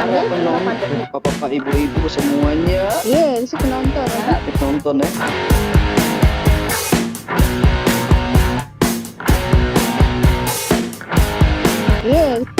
Semua penonton, bapak-bapak, ibu-ibu semuanya. Iya, si penonton ya. Penonton ya. Iya.